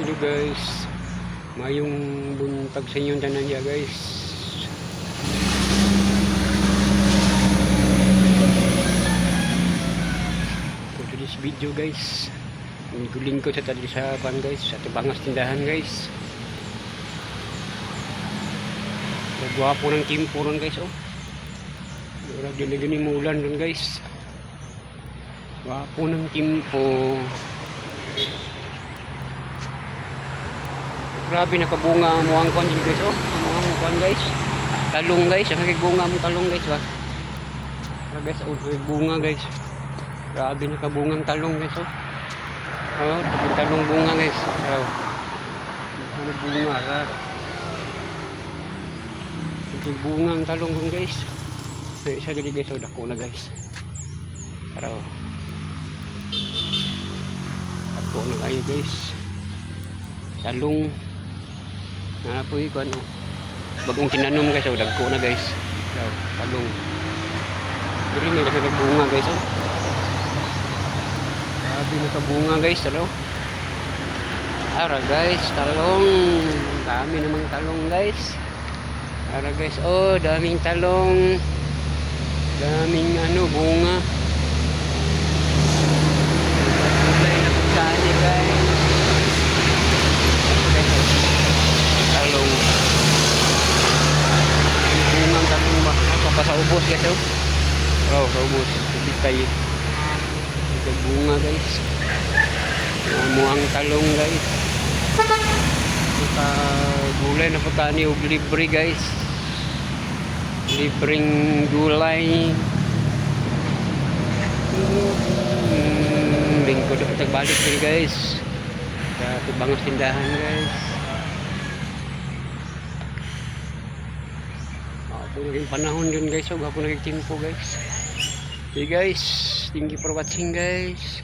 Hello guys. Mayong buntag sa inyong tanan diya, guys. For today's video, guys, lingkod sa tali sa pan, guys, sa tubangas tindahan, guys. Nagwapo ng timpo ron, guys, oh. Murag dili gani mulan ron, guys. Gwapo ng timpo. Grabe nakabunga ang muang kwan din, guys, oh. Ang muang kwan, guys. Talong, guys, ang bunga mo talong, guys ba. Tara, guys, oh, may bunga, guys. Grabe nakabungang talong, guys, oh. Oh, talong bunga, guys. Oh. Ano bunga ra. Ito bunga ang talong ron, guys. May isa dili, guys, oh, dako na, guys. Tara, oh. Dako na kayo, guys. Talong. Na po iko ano. Bagong tinanom, guys, oh, dagko na, guys. So, talong. Dili may dagdag bunga, guys, oh. Grabe nakabunga, guys, talong. Ara, guys, talong. Dami namang talong, guys. Ara, guys, oh, daming talong. Daming ano, bunga. Kulay na pagkaan eh, guys. Guys, oh. Talong. Yung bungang talong ba? Ako pa sa ubos, guys, oh. Oh, sa ubos. Bitay. Ito bunga, guys. Muang talong, guys. Ika gulay na pagkaan og libre, guys. Libreng gulay. Lingkod ako tagbalik din, guys. Sa tubangas tindahan, guys. Hapon naging panahon dun, guys. So, hapon naging timpo, guys. Okay, guys. Thank you for watching, guys.